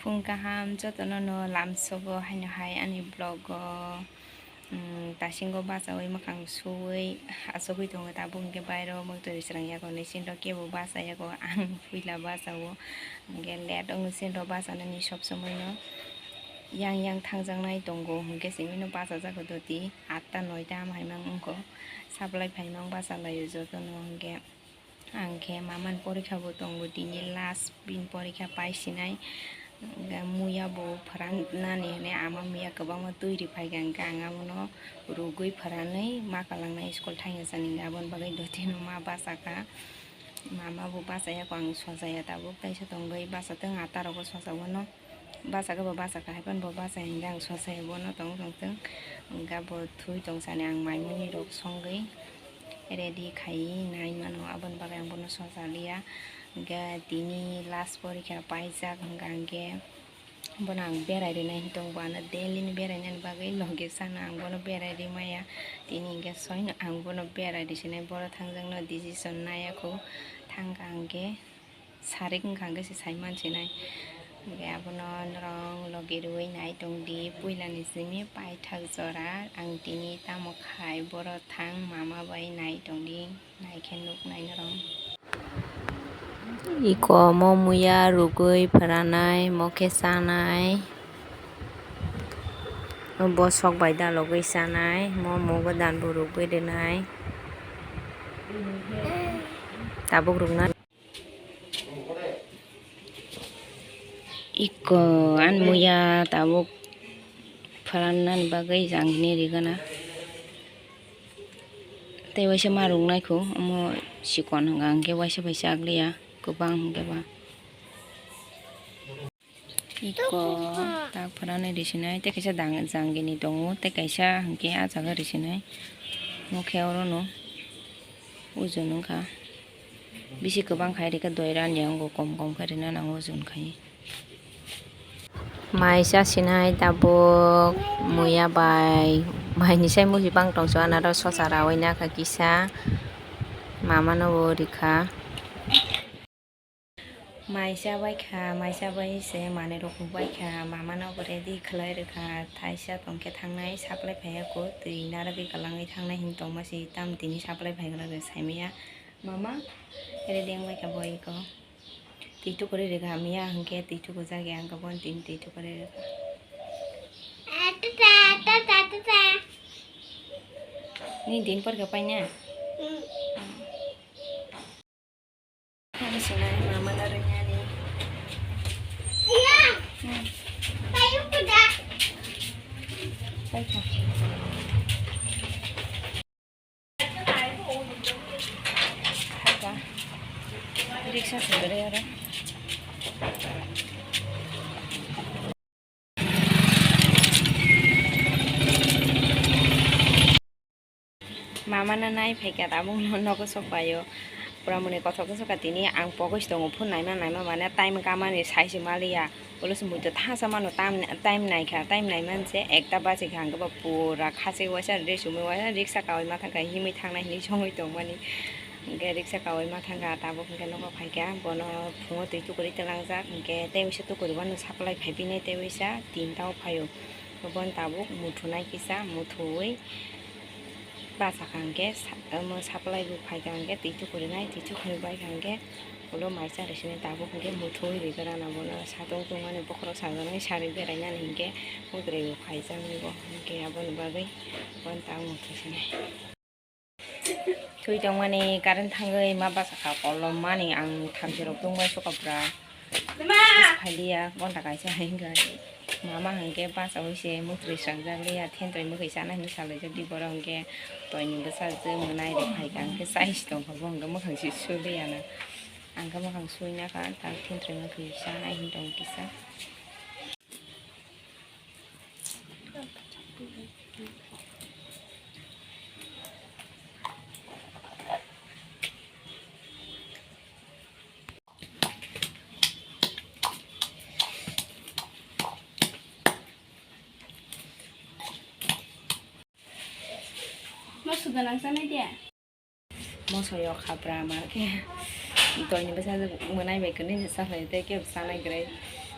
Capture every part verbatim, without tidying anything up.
Phung kaham jotono no lamsogo haino hai ani vlog o, um, tasingo bachaui mwkhang suui achugui tongo tabuk hwnkhe bairo mwtwi srang yago ni sinro kebo bacha yago ang puila bachao hwnkhe late wngo sinro bachanani sob somoi no yang yang thangjaknai tongo hwnkhe simi no bachajak doti atta noita ama hai mang wngkho supply phaimang bachalaio jotono hwnkhe. Ang khe mamani porikha bo tongo, tini last bini porikha paisinai. Muya bo pharanani hwnwi ama muya kwbangma twi rwphaikha, hwnkhe ang abono rwgwi pharanwi ma kwlangnai school thangya sani, hwnkhe aboni bagwi dotino ma bachakha. Mama bo bachaya, ang sochaya tabuk, teisa tongwi bachatwng, atarogo sochawano. Bachakhe bo bachakha, haiphano bo bachai hwnkhe ang sochai bono tong tongthwng. Hwnkhe bo thwi tongsani ang mai mui rok songwi ready khaiwi nai mano, aboni bagwi ang bono sochaliya. Hwnkhe tini last porikha paijak hwnkha hwnkhe bono ang berai rwna hintong, bo ano daily ni berainani bagwi logi sana ang bono berai rwi maya. Tini hwnkhe soino ang bono berai rwi sinai, boro thangjakno decision naiya kho, thangkha hwnkhe. Sarik wngkha hwnkhe se saiman sinai. Hwnkhe abono norok logi rwui nai tongdi, puilani simi paithak jora ang tini tamo khai, boro thang mama bai nai tongdi, naikhe nuknai norok. Iko omo muya rwgwi pharanai, omo khe chanai, bosok bai dalogwi chanai, omo mugo danbo rwgwi rwnai, tabuk rwknai. Iko ani muya tabuk pharanani bagwi jangni rigana. Tei waisa ma rwknai kho, omo chikon hwnkha hwnkhe waisa bai chakliya, kwbang hwnkhe ba. Iko tak pharanai risinai, tei kaisa dang-, jangini tongo, tei kaisa hwnkhe ah jaga risinai. Omo khe orono ojon wngkha. Bisi kwbang khai rikha, doi rani wngo, kom kom khe rina nango ojon khai. Mai chasinai tabuk muya bai, maini sai musi bang tongso anaro sosa raui nakha kisa, mamano bo rikha. Mai chabaikha, mai chabai se manwi rok hukbaikha, mamano bo ready khlai rwkha, thaisa tongkhe thangnai supply phaiya kho, twi narwgwi kwlangwi thangnai hinwi tongma se, tamo tini supply phaigra rw saimanya. Mama, ready wngbaikha bo iko. Twi tukurwi rwkha, miya hwnkhe twi tukurjak ya, hwnkhe bono tini twi tukurwi rwkha. Nini din porikha paina? Ani sinai mama na rwnyani. Hmm. Paikha. Riksa se berai aro. Mama na nai phaikha tabuk no nogo sok paio. Pura muni kothok khe sokha tini ang pogos tongo phone naima naima mane time kamani sai se maliya. Ulo se muitu thangsa mano tam, time naikha, time naimani se ekta bachikha, hwnkhe bo pura khachik waisa dress chumui waisa riksa kaui ma thangkha, himui thangnai hinui songui tongmani. Hwnkhe riksa kaui ma thangkha, tabuk hwnkhe nogo phaikha, bono phungo twi tukurui twlangjak, hwnkhe tei waisa tukurui bono supply phaiphinai, tei waisa tinta o phaio. Bono tabuk muthunai kisa, muthuui bachakha hwnkhe sa-, omo supply bo phaikha hwnkhe twi tukurinai, twi tukurui baikha hwnkhe. Ulo mai cha rwsini tabuk hwnkhe muthungwi rwgwrana bono satung tungmani bokhorok sajaknai sarwi berainani hinkhe mutrwi bo phaijaknai bo hinkhe aboni bagwi bono tabuk muthung sinai. Twi tongmani current thangwi ma bachakha kolom mani ang thamchi rok tungbai sokha pura. Phailia gonta kaisa hai hinkhe mama hinkhe bachaui se mutrwi srangjak liya thentrwi mwkhwi chana hinwi salaijak di borok hinkhe toini bwsajwk mwnai rok phaikha hinkhe chai se tongkha bo hinkhe mwkhang se suliya na. Ang khe mwkhang suina kha, tak thintrwima khe chanai hwn tong kisa. Moso gwnang chanai de. Moso yok habra ma khe. Toini bwsa mwnai bai kwrwi se salai tei kebo chanai kwrwi.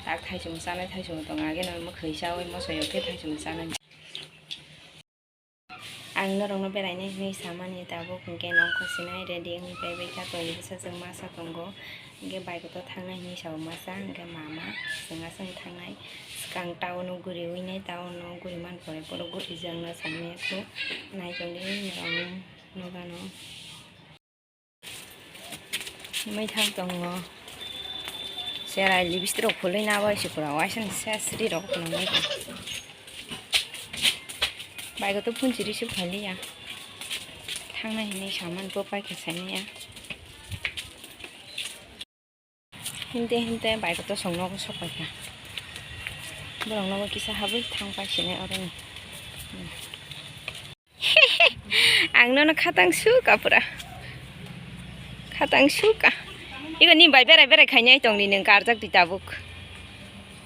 Tak thaichung chanai, thaichung tong age no mwkhwi chawi moso yok khe thaichung chanai. Ang norokno beraina hinwi samani tabuk hinkhe nongkhor sinai ready wngwi phaibai kha, toni bwsajwk masa tongo, hinkhe bike o thangnai hinwi sao masa, hinkhe mama chwng aswk thangnai swkang town o guriwi nai, town o guriman pore borok gurijakna saimanya kho, naitongdi norok nokano. Himwi thang tongo. Cherai lipstick rok phulwi na bai se pura waisa ni sesri rok phunuknai. Bike o to phunchiri se phailiya. Thangnai hinwi saman bo paikha saimanya. Hinte hinte bike o to song nogo sok paikha. Borok nogo kisa habwi thang pai sinai oro ni. Ang nono khatang suka pura. Khatang suka. Iko ni bai berai berai khainai tongni nwng karjak di tabuk.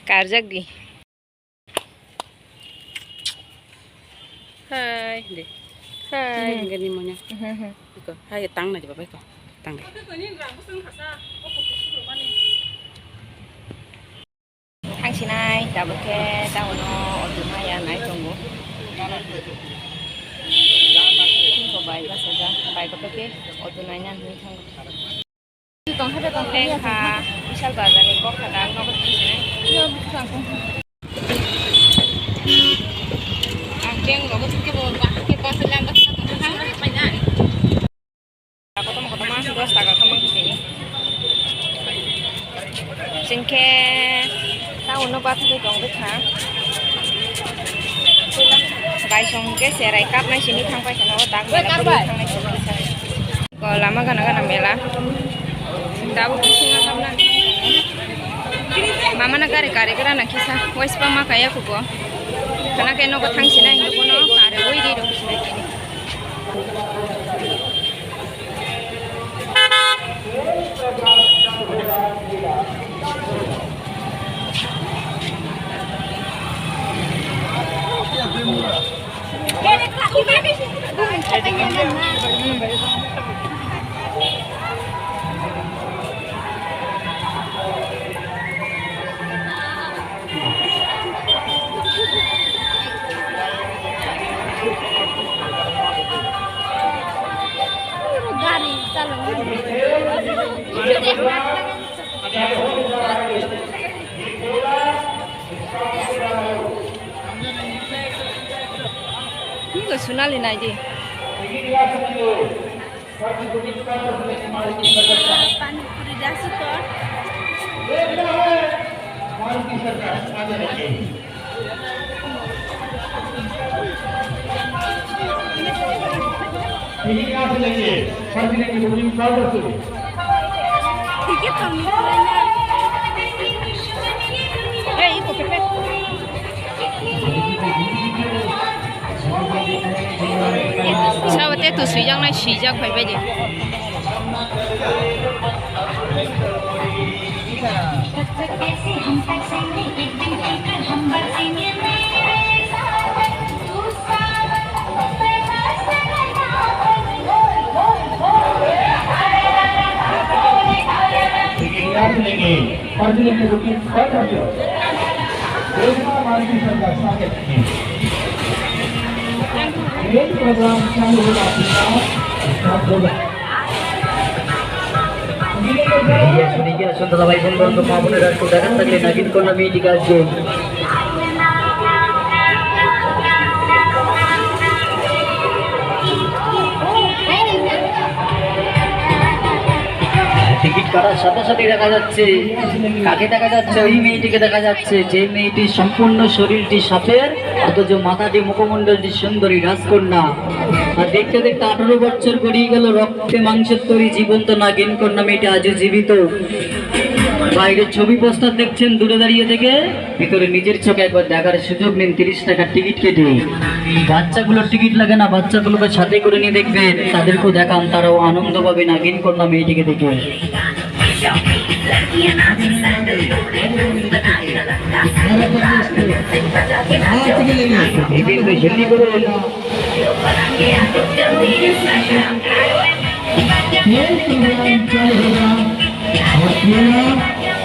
Karjak di. Hai de. Hai. Ini gani monya. Mhm. Iko, hai tang na di baba iko. Tang de. Thangsinai tabuk khe town o auto maya nai tongo. Tongkha bai bachajak, bai kotor khe auto naina hinwi thango. Tongkha bai tongkha. Tengkha, Bishal Bazar ni kokha dal nogo thangsinai. Yo, bwskango. Ang beng rogo thangkhe bo, bahai khe bachajak, bachajak. Kotorma kotorma dos taka kha mankha tini. Chwng khe town o bathagwi tong bwkha. Baisong hwnkhe cherai kapnai simi thang paikha, nogo tak mela kwrwi thangnai simi bwkha. Ko lama gana gana mela. Tabuk bisingo habna. Mama na gari gari gra na kisa. Waispa ma kaya kubo. Kana khe nogo thangsinai hinwi bono kare ui di rok sinai kini. Gari chalok. Ini lo Sunali naidi. Pani puri dasi to. Sabo te tu swijak nai swijak phai bai di. Iya, sudah iya, sudah lah, baik, pun, pun, pun, pun, pun, nagin, pun, nami, tiga, jom. Ticket কাটার সাথে সাথে দেখা যাচ্ছে, কাকে দেখা যাচ্ছে? ওই মেয়েটিকে দেখা যাচ্ছে, যে মেয়েটি সম্পূর্ণ শরীরটি সাপের, অথচ মাথাটি মুখমণ্ডলটি সুন্দরী রাজকন্যা। আর দেখতে দেখতে আঠারো বছর গড়িয়ে গেল, রক্তে মাংসের তৈরি জীবন্ত নাগিন কন্যা মেয়েটি আজও জীবিত। বাইরের ছবি পোস্টার দেখছেন দূরে দাঁড়িয়ে থেকে, ভিতরে নিজের চোখে একবার দেখার সুযোগ নিন তিরিশ টাকার টিকিট কেটে। বাচ্চাগুলোর টিকিট লাগে না, বাচ্চাগুলোকে সাথে করে নিয়ে দেখবেন, তাদেরকেও দেখান, তারাও আনন্দ পাবে নাগিন কন্যা মেয়েটিকে দেখে।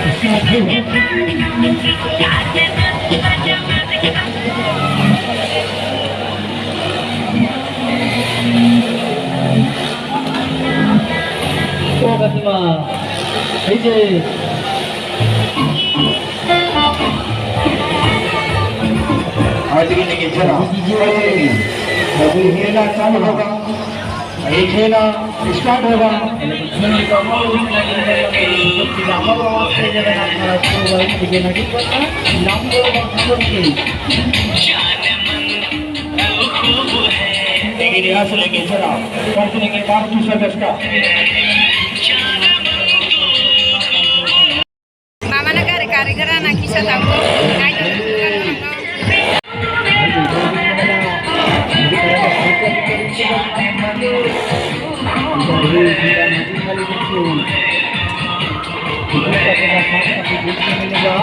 O Fatima, ei je. Aaj ki khela, aaj ki khela chalu hoga. ये खेला स्टार्ट होगा। लेकिन यहाँ से लेके चला, पहुंचने के बाद दूसरा दस्ता। Mamano gari kari gra na kisa tabuk. Naithotok khe bugan borokno.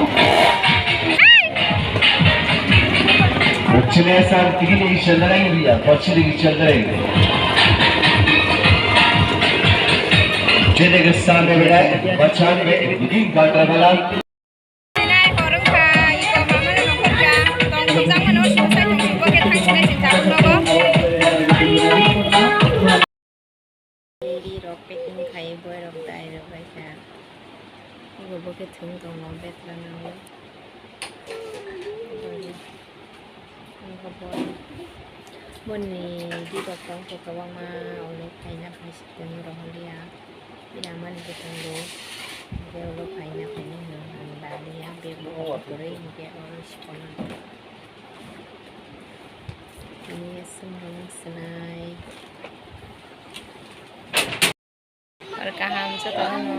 Pachine sal tigini chandrai riya, pachine chandrai. Jene ke sal de bera, bachan me, bigin gatra bala. Nai, hor wngkha, iko mamano nongkhorkha, tong thumjakmano, sumsai tong, bo khe thangsinai chwng tabuk nogo. Ri rok packing khai, boi rok dai rok bai kha. Iko bo khe thwng tong no, betla nango. Boni di rok tong khe kwbangma, ulo phaina phai si tong rohorliya. Bini amani bwtang bo, hwnkhe ulo phaina phaina hwnwi ang daliya, bag bo kwrwi hwnkhe oro si kono. Tini aswk rwng swnai. Aro kaham jotono.